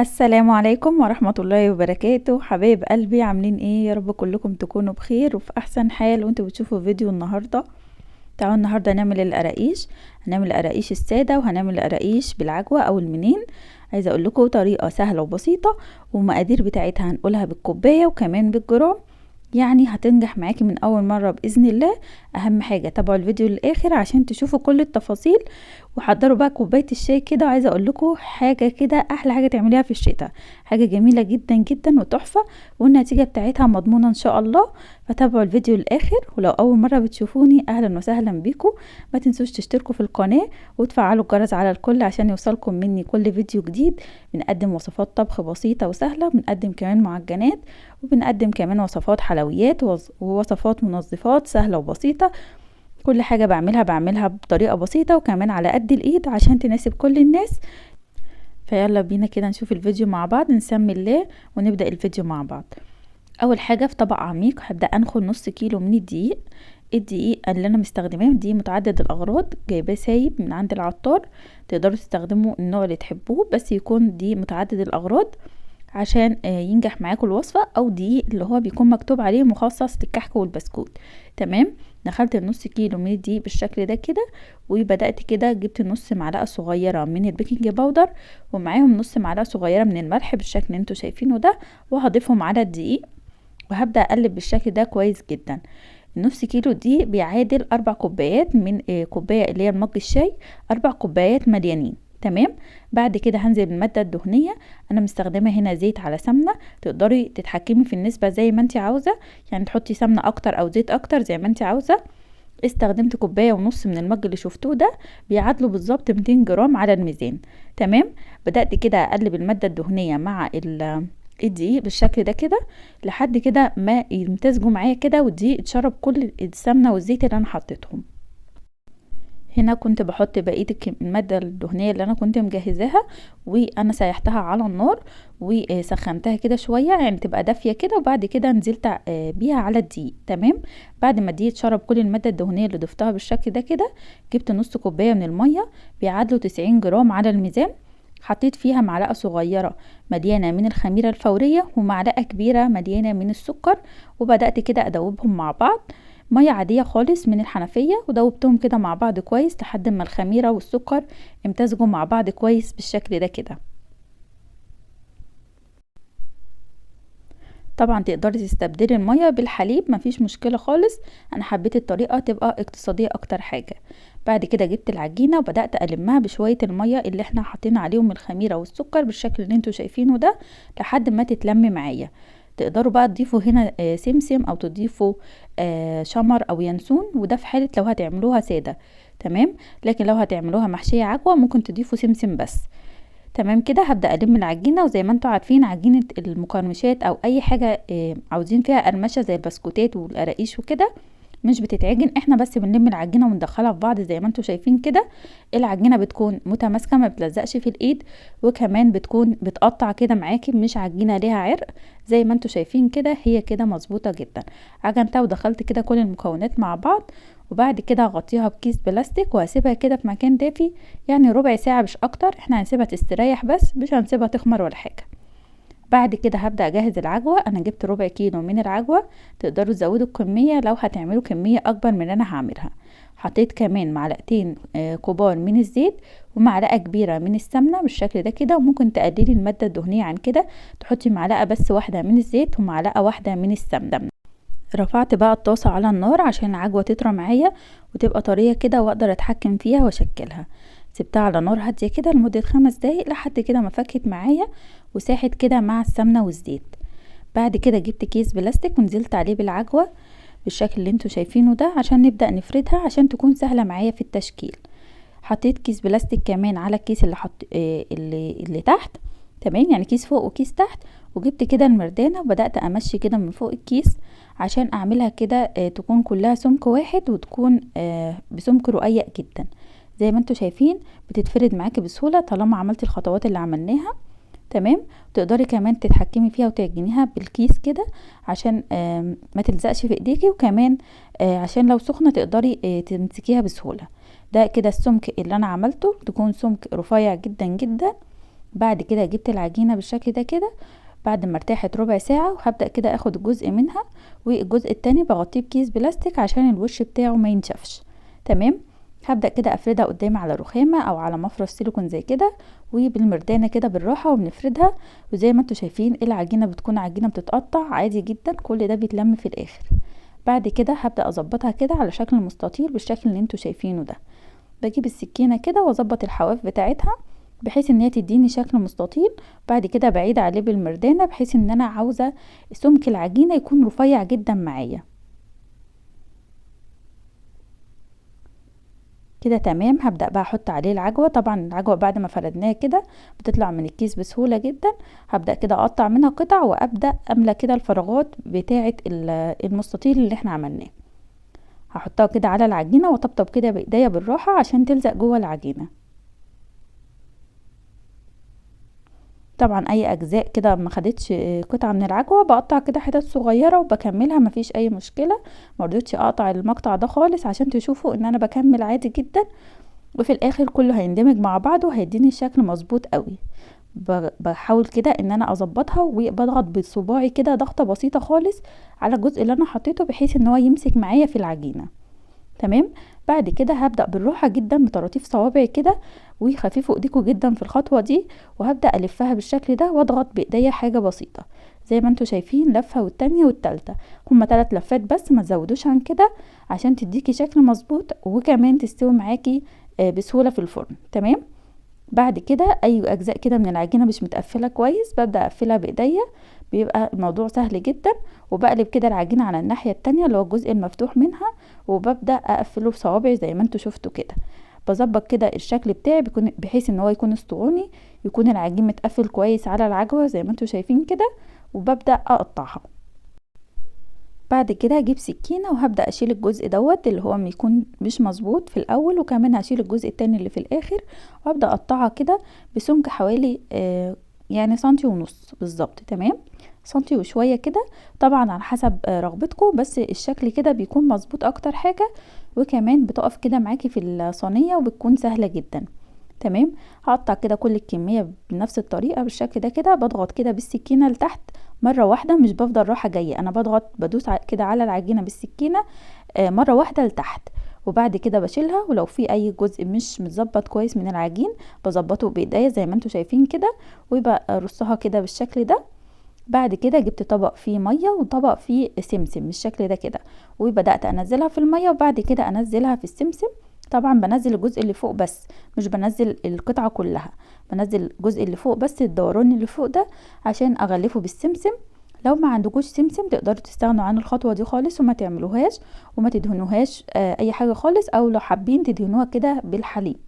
السلام عليكم ورحمة الله وبركاته. حبايب قلبي، عاملين ايه؟ يا رب كلكم تكونوا بخير وفي احسن حال وانتوا بتشوفوا فيديو النهاردة. تعالوا النهاردة نعمل القراقيش. هنعمل القراقيش السادة وهنعمل القراقيش بالعجوة او المنين. عايزة اقول لكم طريقة سهلة وبسيطة، ومقادير بتاعتها هنقولها بالكوباية وكمان بالجرام، يعني هتنجح معاكي من اول مرة باذن الله. اهم حاجة تابعوا الفيديو للاخر عشان تشوفوا كل التفاصيل، وحضروا بقى كوباية الشاي كده. وعايزة اقول لكم حاجة كده، احلى حاجة تعمليها في الشتاء، حاجة جميلة جدا جدا وتحفة، والنتيجة بتاعتها مضمونة ان شاء الله. فتابعوا الفيديو للاخر، ولو اول مرة بتشوفوني اهلا وسهلا بيكم. ما تنسوش تشتركوا في القناة وتفعلوا الجرس على الكل عشان يوصلكم مني كل فيديو جديد. بنقدم وصفات طبخ بسيطة وسهلة، بنقدم كمان معجنات، وبنقدم كمان وصفات حلويات ووصفات منظفات سهلة وبسيطة. كل حاجة بعملها بطريقة بسيطة وكمان على قد الايد عشان تناسب كل الناس. فيلا بينا كده نشوف الفيديو مع بعض، نسمي الله ونبدأ الفيديو مع بعض. اول حاجة في طبق عميق هبدأ انخل نص كيلو من الدقيق. الدقيق اللي انا مستخدماه دي متعدد الاغراض، جايباه سايب من عند العطار، تقدروا تستخدموا النوع اللي تحبوه، بس يكون دي متعدد الاغراض عشان ينجح معاكم الوصفة، او دقيق اللي هو بيكون مكتوب عليه مخصص للكحك والبسكوت. تمام، دخلت النص كيلو من الدقيق بالشكل ده كده، وبدأت كده جبت نص معلقة صغيرة من ال baking powder ومعاهم نص معلقة صغيرة من الملح بالشكل اللي انتوا شايفينه ده، وهضيفهم على الدقيق وهبدأ اقلب بالشكل ده كويس جدا. النص كيلو دي بيعادل 4 كوبايات من كوباية اللي هي المج الشاي، 4 كوبايات مليانين. تمام، بعد كده هنزل بالمادة الدهنية. انا مستخدمة هنا زيت على سمنة، تقدري تتحكمي في النسبة زي ما انت عاوزة، يعني تحطي سمنة اكتر او زيت اكتر زي ما انت عاوزة. استخدمت كوباية ونص من المج اللي شفتوه ده، بيعادلوا بالظبط 200 جرام على الميزان. تمام، بدأت كده اقلب المادة الدهنية مع الدقيق بالشكل ده كده لحد كده ما يمتزجوا معايا كده، والدقيق اتشرب كل السمنة والزيت اللي انا حطيتهم. هنا كنت بحط بقية المادة الدهنية اللي انا كنت مجهزاها، وانا سيحتها على النار وسخنتها كده شوية، يعني تبقى دافية كده، وبعد كده نزلت بيها على الدقيق. تمام، بعد ما الدقيق اتشرب كل المادة الدهنية اللي ضفتها بالشكل ده كده، جبت نص كوباية من المية بيعادلوا 90 جرام على الميزان، حطيت فيها معلقة صغيرة مليانة من الخميرة الفورية ومعلقة كبيرة مليانة من السكر، وبدأت كده ادوبهم مع بعض. مية عادية خالص من الحنفية، ودوبتهم كده مع بعض كويس لحد ما الخميرة والسكر امتزجوا مع بعض كويس بالشكل ده كده. طبعا تقدري تستبدلي المية بالحليب، مفيش مشكلة خالص، انا حبيت الطريقة تبقى اقتصادية اكتر حاجة. بعد كده جبت العجينة وبدأت ألمها بشوية المية اللي احنا حاطين عليهم الخميرة والسكر بالشكل اللي انتوا شايفينه ده لحد ما تتلم معايا. تقدروا بقى تضيفوا هنا سمسم او تضيفوا شمر او ينسون، وده في حالة لو هتعملوها سادة. تمام، لكن لو هتعملوها محشية عجوة ممكن تضيفوا سمسم بس. تمام كده هبدأ ألم العجينة، وزي ما انتوا عارفين عجينة المقرمشات او اي حاجة عاوزين فيها قرمشة زي البسكوتات والقراقيش وكده مش بتتعجن، احنا بس بنلم العجينة وندخلها في بعض زي ما انتوا شايفين كده. العجينة بتكون متماسكة ما بتلزقش في الايد، وكمان بتكون بتقطع كده معاكي، مش عجينة ليها عرق زي ما انتوا شايفين كده، هي كده مظبوطة جدا. عجنتها ودخلت كده كل المكونات مع بعض، وبعد كده هغطيها بكيس بلاستيك وهسيبها كده في مكان دافي، يعني ربع ساعة مش اكتر. احنا هنسيبها تستريح بس، مش هنسيبها تخمر ولا حاجة. بعد كده هبدأ اجهز العجوة. انا جبت ربع كيلو من العجوة، تقدروا تزودوا الكمية لو هتعملوا كمية اكبر من اللي انا هعملها. حطيت كمان معلقتين كبار من الزيت ومعلقة كبيرة من السمنة بالشكل ده كده، وممكن تقللي المادة الدهنية عن كده، تحطي معلقة بس واحدة من الزيت ومعلقة واحدة من السمنة. رفعت بقى الطاسة على النار عشان العجوة تطرى معايا وتبقى طرية كده واقدر اتحكم فيها واشكلها. سبتها على نار هادية كده لمدة 5 دقايق لحد كده ما فكت معايا وساحت كده مع السمنة والزيت. بعد كده جبت كيس بلاستيك ونزلت عليه بالعجوة بالشكل اللي انتوا شايفينه ده عشان نبدأ نفردها عشان تكون سهلة معايا في التشكيل. حطيت كيس بلاستيك كمان على الكيس اللي حط اللي تحت. تمام، يعني كيس فوق وكيس تحت. وجبت كده المردانة وبدأت امشي كده من فوق الكيس عشان اعملها كده تكون كلها سمك واحد وتكون بسمك رقيق جدا. زي ما انتوا شايفين بتتفرد معاكي بسهولة طالما عملتي الخطوات اللي عملناها. تمام، تقدري كمان تتحكمي فيها وتعجنيها بالكيس كده عشان ما تلزقش في ايديكي، وكمان عشان لو سخنة تقدري تمسكيها بسهولة. ده كده السمك اللي انا عملته، تكون سمك رفيع جدا جدا. بعد كده جبت العجينة بالشكل ده كده بعد ما ارتاحت ربع ساعة، وهبدأ كده اخد جزء منها والجزء التاني بغطيه بكيس بلاستيك عشان الوش بتاعه ما ينشفش. تمام، هبدأ كده افردها قدامي على رخامة او على مفرش سيليكون زي كده، وبالمردانة كده بالراحة وبنفردها. وزي ما انتوا شايفين العجينة بتكون عجينة بتتقطع عادي جدا، كل ده بيتلم في الاخر. بعد كده هبدأ اظبطها كده على شكل مستطيل بالشكل اللي انتوا شايفينه ده. بجيب السكينة كده واظبط الحواف بتاعتها بحيث ان هي تديني شكل مستطيل. بعد كده بعيد عليه بالمردانة بحيث ان انا عاوزة سمك العجينة يكون رفيع جدا معايا كده. تمام، هبدأ بقى احط عليه العجوة. طبعا العجوة بعد ما فردناها كده بتطلع من الكيس بسهولة جدا. هبدأ كده اقطع منها قطع وابدأ املى كده الفراغات بتاعة المستطيل اللي احنا عملناه. هحطها كده على العجينة واطبطب كده بايديا بالراحة عشان تلزق جوه العجينة. طبعا اي اجزاء كده ما خدتش قطعة من العجوة بقطع كده حتت صغيرة وبكملها، مفيش اي مشكلة. ما رضيتش اقطع المقطع ده خالص عشان تشوفوا ان انا بكمل عادي جدا، وفي الاخر كله هيندمج مع بعضه وهيديني الشكل مظبوط قوي. بحاول كده ان انا اظبطها وبضغط بصباعي كده ضغطة بسيطة خالص على الجزء اللي انا حطيته بحيث ان هو يمسك معايا في العجينة. تمام، بعد كده هبدأ بالراحة جدا بطراطيف صوابعي كده، وخففوا ايديكم جدا في الخطوة دي، وهبدأ الفها بالشكل ده واضغط بايديا حاجة بسيطة زي ما انتوا شايفين، لفة والتانية والتالتة، هما 3 لفات بس، ما تزودوش عن كده عشان تديكي شكل مظبوط وكمان تستوي معاكي بسهولة في الفرن. تمام، بعد كده اي اجزاء كده من العجينة مش متقفلة كويس ببدأ اقفلها بايديا، بيبقى الموضوع سهل جدا. وبقلب كده العجينة على الناحية التانية اللي هو الجزء المفتوح منها، وببدأ اقفله بصوابعي زي ما انتوا شفتوا كده. بظبط كده الشكل بتاعي بحيث ان هو يكون اسطواني، يكون العجين متقفل كويس على العجوة زي ما انتوا شايفين كده، وببدأ اقطعها. بعد كده هجيب سكينة وهبدأ اشيل الجزء دوت اللي هو بيكون مش مظبوط في الاول، وكمان هشيل الجزء التاني اللي في الاخر، وهبدأ اقطعها كده بسمك حوالي سنتي ونص بالظبط. تمام، سنتي وشوية كده، طبعا على حسب رغبتكم، بس الشكل كده بيكون مظبوط اكتر حاجة، وكمان بتقف كده معاكي في الصينية وبتكون سهلة جدا. تمام، هقطع كده كل الكمية بنفس الطريقة بالشكل ده كده، بضغط كده بالسكينة لتحت مرة واحدة، مش بفضل رايحة جاية، انا بضغط بدوس كده على العجينة بالسكينة، مرة واحدة لتحت، وبعد كده بشيلها. ولو في اي جزء مش متظبط كويس من العجين بظبطه بايديا زي ما انتوا شايفين كده، ويبقى ارصها كده بالشكل ده. بعد كده جبت طبق فيه مية وطبق فيه سمسم بالشكل ده كده، وبدات انزلها في المية، وبعد كده انزلها في السمسم. طبعا بنزل الجزء اللي فوق بس، مش بنزل القطعة كلها، بنزل الجزء اللي فوق بس، الدوران اللي فوق ده عشان اغلفه بالسمسم. لو ما عندكوش سمسم تقدروا تستغنوا عن الخطوة دي خالص وما تعملوهاش وما تدهنوهاش، اي حاجة خالص، او لو حابين تدهنوها كده بالحليب.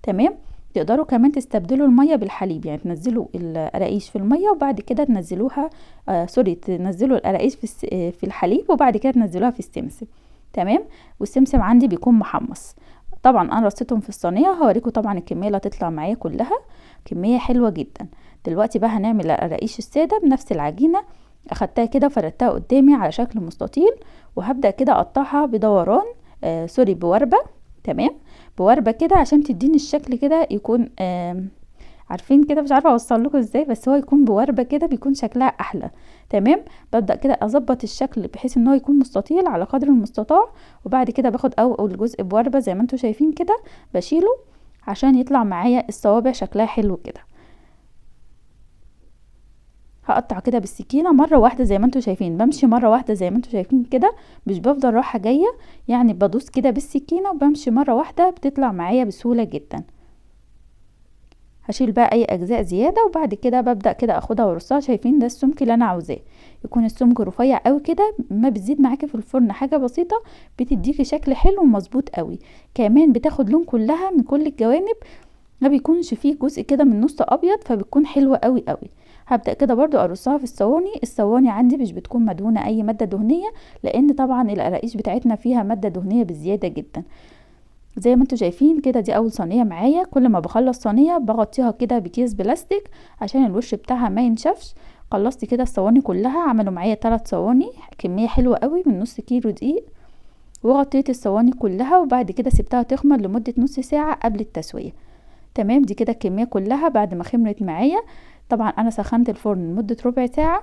تمام، تقدروا كمان تستبدلوا المية بالحليب، يعني تنزلوا القراقيش في المية وبعد كده تنزلوها، سوري، تنزلوا القراقيش في الحليب وبعد كده تنزلوها في السمسم. تمام، والسمسم عندي بيكون محمص. طبعا انا رصيتهم في الصينية، هوريكم طبعا الكمية اللي هتطلع معايا كلها، كمية حلوة جدا. دلوقتي بقى هنعمل القراقيش السادة بنفس العجينة، اخدتها كده وفردتها قدامي على شكل مستطيل، وهبدا كده اقطعها بدوران، سوري بوربه. تمام، بوربه كده عشان تديني الشكل كده يكون، عارفين كده، مش عارفه اوصل لكم ازاي، بس هو يكون بوربه كده بيكون شكلها احلى. تمام، ببدا كده اظبط الشكل بحيث ان هو يكون مستطيل على قدر المستطاع، وبعد كده باخد اول جزء بوربه زي ما انتم شايفين كده، بشيله عشان يطلع معايا الصوابع شكلها حلو كده. هقطع كده بالسكينة مرة واحدة زي ما انتم شايفين، بمشي مرة واحدة زي ما انتم شايفين كده، مش بفضل رايحة جاية، يعني بدوس كده بالسكينة وبمشي مرة واحدة، بتطلع معايا بسهولة جدا. هشيل بقى اي اجزاء زيادة، وبعد كده ببدا كده اخدها وارصها. شايفين ده السمك اللي انا عاوزاه، يكون السمك رفيع قوي كده، ما بتزيد معاكي في الفرن حاجة بسيطة، بتديكي شكل حلو ومظبوط قوي. كمان بتاخد لون كلها من كل الجوانب، ما بيكونش فيه جزء كده من نص ابيض، فبتكون حلوة قوي قوي. هبدا كده برضو ارصها في الصواني. الصواني عندي مش بتكون مدهونه اي مادة دهنية، لان طبعا القراقيش بتاعتنا فيها مادة دهنية بزيادة جدا. زي ما انتوا شايفين كده دي اول صينية معايا. كل ما بخلص صينية بغطيها كده بكيس بلاستيك عشان الوش بتاعها ما ينشفش. خلصت كده الصواني كلها، عملوا معايا 3 صواني، كمية حلوة قوي من نص كيلو دقيق، وغطيت الصواني كلها. وبعد كده سبتها تخمر لمدة نص ساعة قبل التسوية. تمام، دي كده الكمية كلها بعد ما خمرت معايا. طبعا انا سخنت الفرن لمدة ربع ساعة،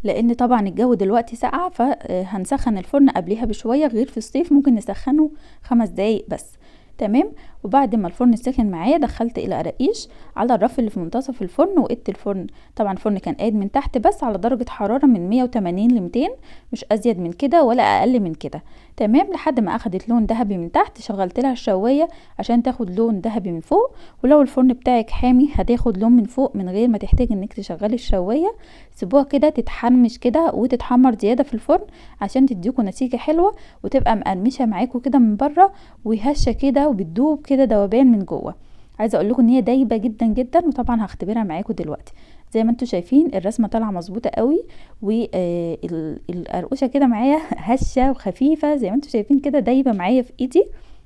لان طبعا الجو دلوقتي ساقع، فهنسخن الفرن قبليها بشوية، غير في الصيف ممكن نسخنه 5 دقايق بس. تمام، وبعد ما الفرن سخن معايا دخلت القراقيش على الرف اللي في منتصف الفرن، وقدت الفرن. طبعا الفرن كان قاعد من تحت بس على درجة حرارة من 180 ل 200، مش ازيد من كده ولا اقل من كده. تمام، لحد ما اخدت لون ذهبي من تحت. شغلت لها الشواية عشان تاخد لون ذهبي من فوق، ولو الفرن بتاعك حامي هتاخد لون من فوق من غير ما تحتاج انك تشغلي الشواية. سيبوها كده تتحرمش كده وتتحمر زيادة في الفرن عشان تديكوا نتيجة حلوة، وتبقى مقرمشة معاكوا كده من بره وهشة كده وبتدوب كده دوبان من جوه. عايزه اقول لكم ان هي دايبه جدا جدا، وطبعا هختبرها معاكم دلوقتي. زي ما انتم شايفين الرسمة طالعه مظبوطة قوي، والقرقوشه كده معايا هشه وخفيفة زي ما انتم شايفين كده، دايبه معايا في ايدي.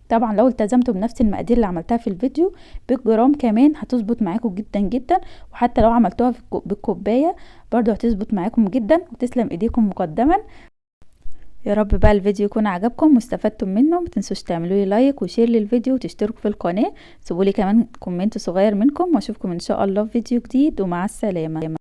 طبعا لو التزمتوا بنفس المقادير اللي عملتها في الفيديو بالجرام كمان هتظبط معاكم جدا جدا، وحتى لو عملتوها بالكوبايه برضو هتظبط معاكم جدا. وتسلم ايديكم مقدما. يا رب بقى الفيديو يكون عجبكم واستفدتم منه. ما تنسوش تعملوا لي like و share للفيديو وتشتركوا في القناة. سيبوا لي كمان comment صغير منكم، واشوفكم ان شاء الله في فيديو جديد، ومع السلامة.